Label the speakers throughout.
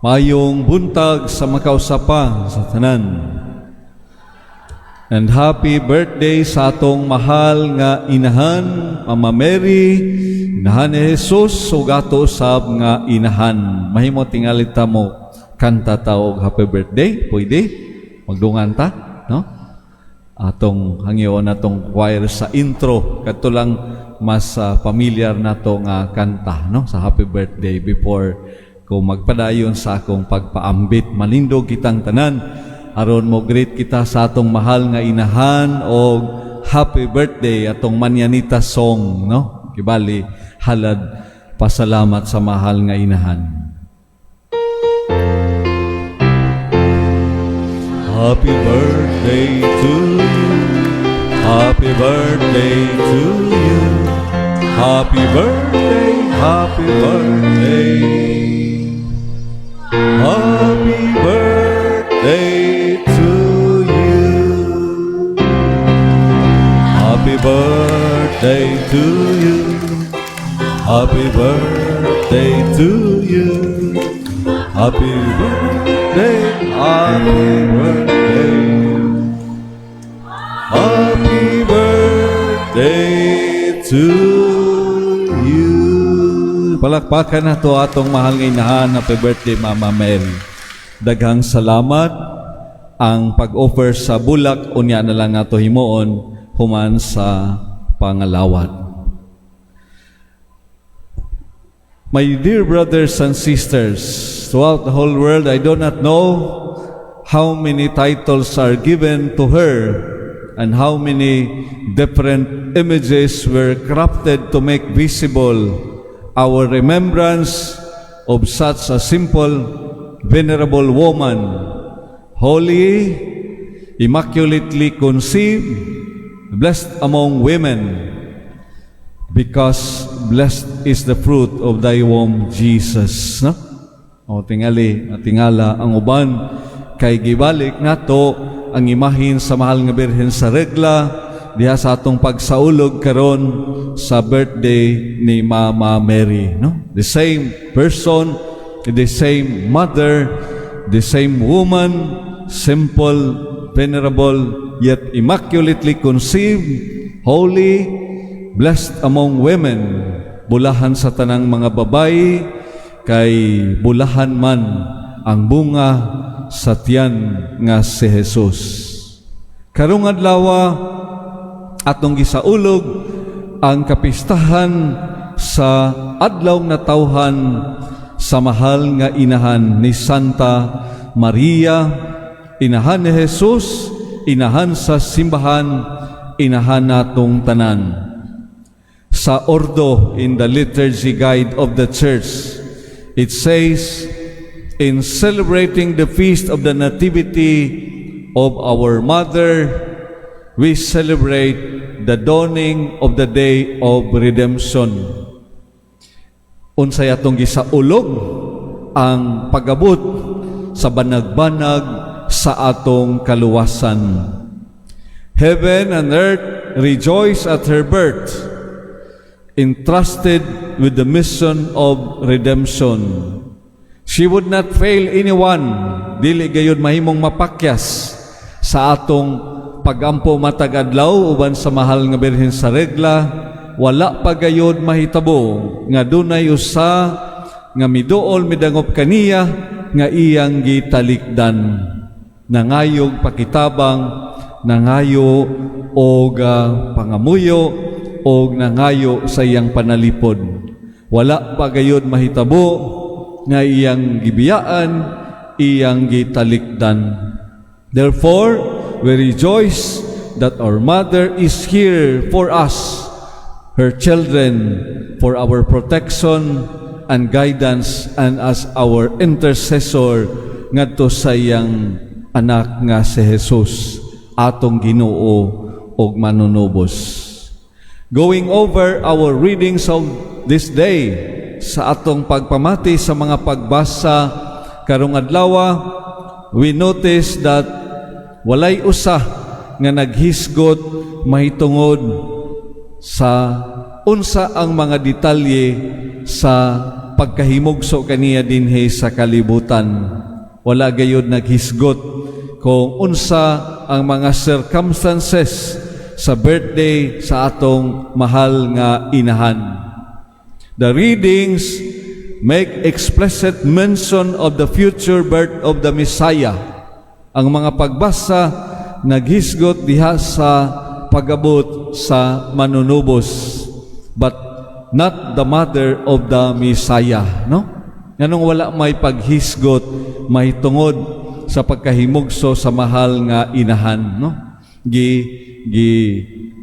Speaker 1: Maayong buntag sa makausapa sa tanan. And happy birthday sa atong mahal nga inahan, Mama Mary, inahan ni Jesus, ug ato sab nga inahan. Mahimo tingali ta mo kanta ta og happy birthday, pwede? Magdungan ta, no? Atong hangyoon atong choir sa intro, kadto lang mas familiar nato nga kanta, no, sa happy birthday before ko magpadayon sa akong pagpaambit. Malindog kitang tanan aron mo greet kita sa atong mahal nga inahan og happy birthday, atong Manyanita song, no? Kibali halad pasalamat sa mahal nga inahan. Happy birthday to you. Happy birthday to you. Happy birthday, happy birthday. Happy birthday to you. Happy birthday to you. Happy birthday to you. Happy birthday, happy birthday. Happy birthday to you. Palakpakan nato atong mahal nga inahan. Happy birthday, Mama Mary. Daghang salamat. Ang pag-offer sa bulak unya na lang nato himuon human sa pangalawat. My dear brothers and sisters throughout the whole world, I do not know how many titles are given to her and how many different images were crafted to make visible our remembrance of such a simple, venerable woman, holy, immaculately conceived, blessed among women, because blessed is the fruit of thy womb, Jesus. No? O tingali, tingala ang uban, kay gibalik nato ang imahin sa mahal nga Birhen sa Regla diha sa atong pagsaulog karon sa birthday ni Mama Mary, no? The same person, the same mother, the same woman, simple, venerable, yet immaculately conceived, holy, blessed among women, bulahan sa tanang mga babayi, kay bulahan man ang bunga sa tiyan nga si Jesus. Karong adlaw, atong gisaulog ang kapistahan sa adlaw natawhan sa mahal nga inahan ni Santa Maria, inahan ni Jesus, inahan sa simbahan, inahan natong tanan. Sa ordo in the liturgy guide of the church, it says, "In celebrating the feast of the Nativity of our Mother, we celebrate the dawning of the day of redemption." Unsay atong gisaulog? Ang pagabot sa banag-banag sa atong kaluwasan. Heaven and earth rejoice at her birth, entrusted with the mission of redemption. She would not fail anyone, dili gayud mahimong mapakyas sa atong pagampo matag adlaw uban sa mahal nga Birhen sa Regla. Wala pa gayud mahitabo nga dunay usa nga miduol, midangop kaniya nga iyang gitalikdan. Nangayog pakitabang, nangayo og pangamuyo og nangayo sa iyang panalipod. Wala pa gayud mahitabo nga iyang gibiyaan, iyang gitalikdan. Therefore, we rejoice that our mother is here for us, her children, for our protection and guidance and as our intercessor ngadto sa iyang anak nga si Jesus, atong Ginoo ug Manunubos. Going over our readings of this day, sa atong pagpamati sa mga pagbasa karong adlaw, we notice that walay usa nga naghisgot mahitungod sa unsa ang mga detalye sa pagkahimugso kaniya dinhi sa kalibutan. Wala gayud naghisgot kung unsa ang mga circumstances sa birthday sa atong mahal nga inahan. The readings make explicit mention of the future birth of the Messiah. Ang mga pagbasa naghisgot diha sa pag-abot sa manunubos, but not the mother of the Messiah, no? Nganong wala may paghisgot mahitungod sa pagkahimugso sa mahal nga inahan, no? Gi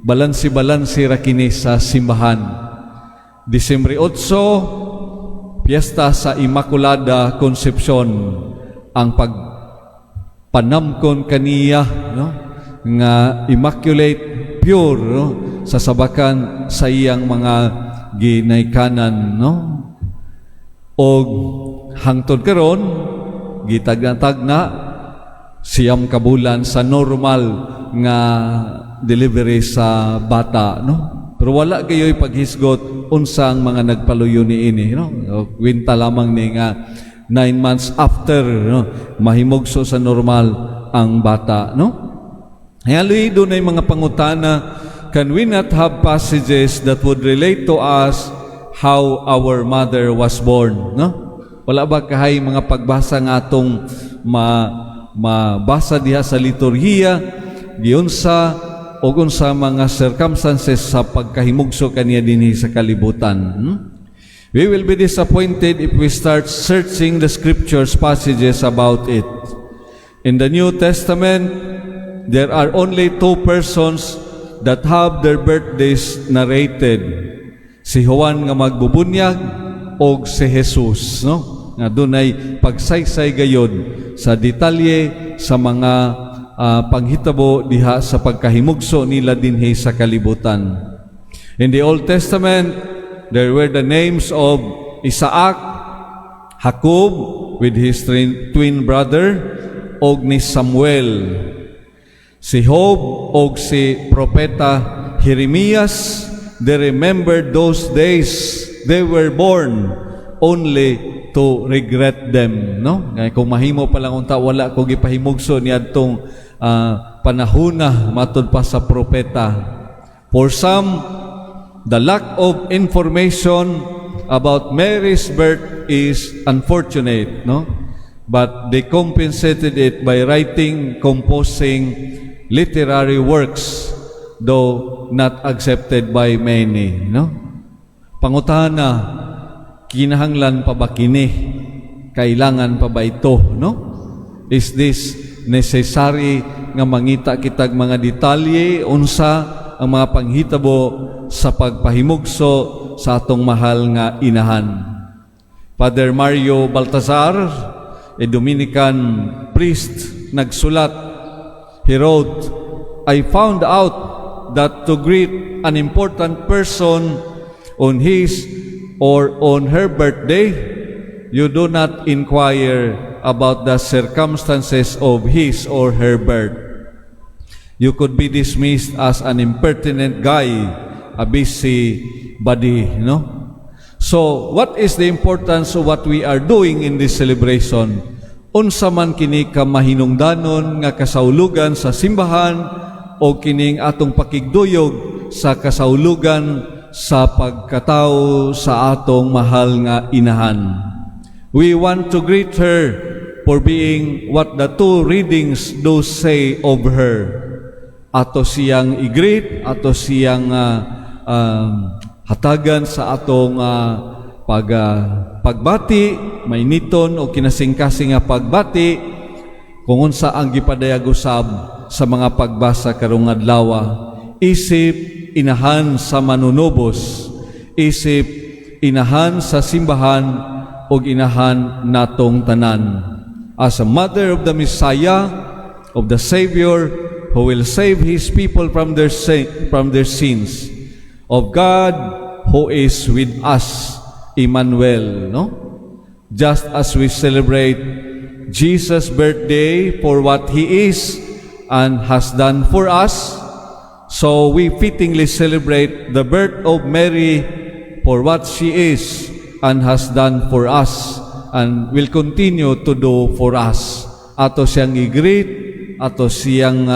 Speaker 1: balansi-balansi ra kini sa simbahan. Disyembre 8, piyesta sa Immaculada Concepcion, ang pag panamkon kaniya, no, nga immaculate, pure, no, sa sabakan sa iyang mga ginikanan, no? Og hangtod karon gitagna-tagna 9 ka bulan sa normal nga delivery sa bata, no? Pero wala kayo'y paghisgot unsa ang mga nagpaluyo niini, no? O, kwenta lamang ni nga 9 months after, no, mahimugso sa normal ang bata, no? Kaya dunay mga pangutana: can we not have passages that would relate to us how our mother was born, no? Wala ba kahay mga pagbasa nga atong mabasa diha sa liturhiya giunsa o unsa mga circumstances sa pagkahimugso kaniya dinhi sa kalibutan? We will be disappointed if we start searching the scriptures passages about it. In the New Testament, there are only two persons that have their birthdays narrated. Si Juan nga magbubunyag og si Jesus, no? Nga dunay pagsaysay gayod sa detalye sa mga panghitabo diha sa pagkahimugso nila dinhi sa kalibutan. In the Old Testament, there were the names of Isaac, Jacob with his twin brother, og ni Samuel. Si Job og si Propeta Jeremias, they remembered those days they were born only to regret them, no? Kaya kung mahimo pa lang unta wala ko gipahimugso niadtong panahona, matud pa sa propeta. For some, the lack of information about Mary's birth is unfortunate, no? But they compensated it by writing, composing literary works, though not accepted by many, no? Pangutana, kinahanglan pa ba kini? Kailangan pa ba ito, no? Is this necessary nga mangita kitag mga detalye unsa ang mga panghitabo sa pagpahimugso sa atong mahal nga inahan? Father Mario Baltazar, a Dominican priest, nagsulat. He wrote, "I found out that to greet an important person on his or on her birthday, you do not inquire about the circumstances of his or her birth. You could be dismissed as an impertinent guy, a busy body," no? So, what is the importance of what we are doing in this celebration? Unsa man kini ka mahinungdanon nga kasaulugan sa simbahan o kining atong pakigduyog sa kasaulugan sa pagkatao sa atong mahal nga inahan? We want to greet her for being what the two readings do say of her. Ato siyang i-greet, ato siyang hatagan sa atong pagbati, mainiton o kinasingkasing nga pagbati kung unsa ang gipadayag usab sa mga pagbasa karong adlaw. Isip inahan sa manunubos, isip inahan sa simbahan ug inahan natong tanan. As a mother of the Messiah, of the Savior who will save his people from their sins, of God who is with us, Emmanuel, no? Just as we celebrate Jesus' birthday for what he is and has done for us, so we fittingly celebrate the birth of Mary for what she is and has done for us and will continue to do for us. Ato siyang i-greet, ato siyang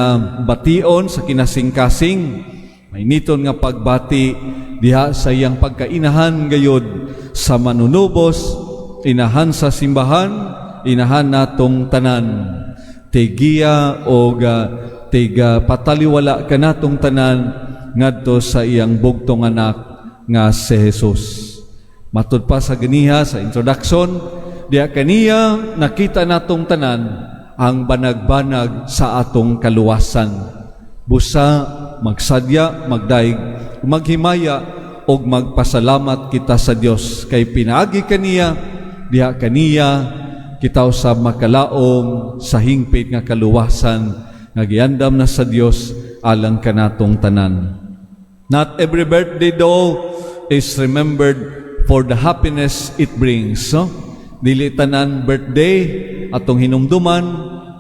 Speaker 1: bation sa kinasingkasing. Mainiton nga pagbati diha sa iyang pagkainahan gayod sa manunubos, inahan sa simbahan, inahan natong tanan. Tigiya o tiga pataliwala kanatong tanan ngadto sa iyang bugtong anak nga si Jesus. Matud pa sa ganiha sa introduction, diha kaniya nakita natong tanan ang banag-banag sa atong kaluwasan. Busa magsadya, magdaig, maghimaya og magpasalamat kita sa Dios kay pinaagi kaniya, diha kaniya kita usab makalaom sa hingpit nga kaluwasan nga giandam na sa Dios alang kanatong tanan. Not every birthday, though, is remembered for the happiness it brings. No? Dili tanan birthday atong hinumduman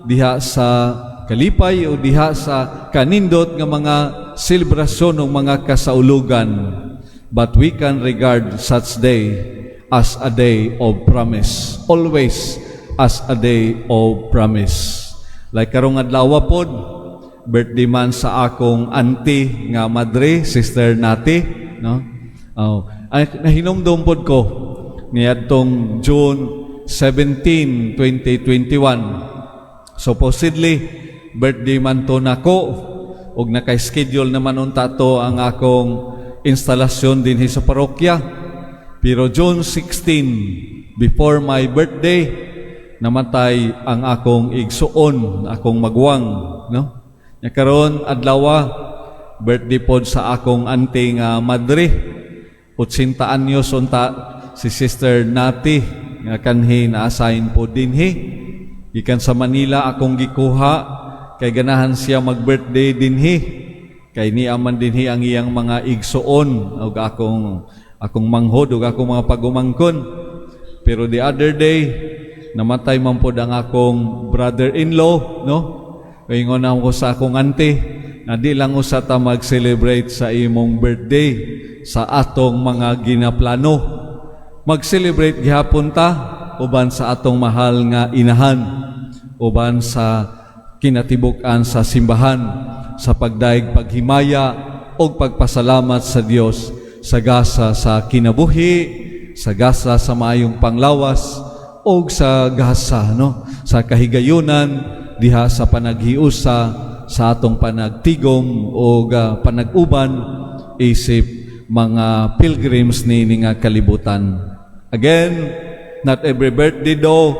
Speaker 1: diha sa kalipay o diha sa kanindot nga mga selebrasyon ng mga kasaulugan. But we can regard such day as a day of promise. Always as a day of promise. Like karong adlaw pod, birthday man sa akong auntie nga madre, Sister Nati, no? Oh, ay, nahinumdum pod ko niadtong June 17, 2021. Supposedly, birthday man to nako ug naka-schedule naman unta to ang akong instalasyon dinhi sa parokya. Pero June 16, before my birthday, namatay ang akong igsuon, akong magwang, no? Nya karon adlaw, birthday pod sa akong auntie nga madre. 80 anyos unta si Sister Nati nga kanhi na-assign po dinhi. Gikan sa Manila akong gikuha kay ganahan siya mag-birthday dinhi. Kay niya man dinhi ang iyang mga igsuon ug akong manghod ug akong mga pagumangkon. Pero the other day, namatay man pod ang akong brother-in-law, no? Ingon ako sa akong auntie na di lang usa ta mag-celebrate sa imong birthday sa atong mga ginaplano. Mag-celebrate gihapon ta uban sa atong mahal nga inahan, uban sa kinatibuk-an sa simbahan, sa pagdaig, paghimaya og pagpasalamat sa Dios sa gasa sa kinabuhi, sa gasa sa maayong panglawas og sa gasa, no, sa kahigayunan diha sa panaghiusa sa atong panagtigom o panag-uban isip mga pilgrims ni nga kalibutan. Again, not every birthday, though,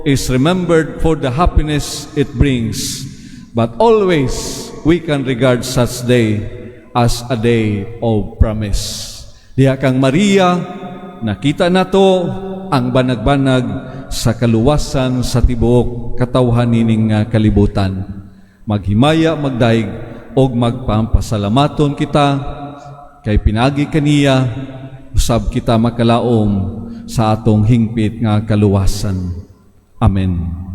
Speaker 1: is remembered for the happiness it brings, but always we can regard such day as a day of promise. Diha kang Maria, nakita nato ang banag-banag sa kaluwasan sa tibuok katawhan nining kalibutan. Maghimaya, magdaig og magpampasalamaton kita kay pinaagi kaniya usab kita makalaom sa atong hingpit nga kaluwasan. Amen.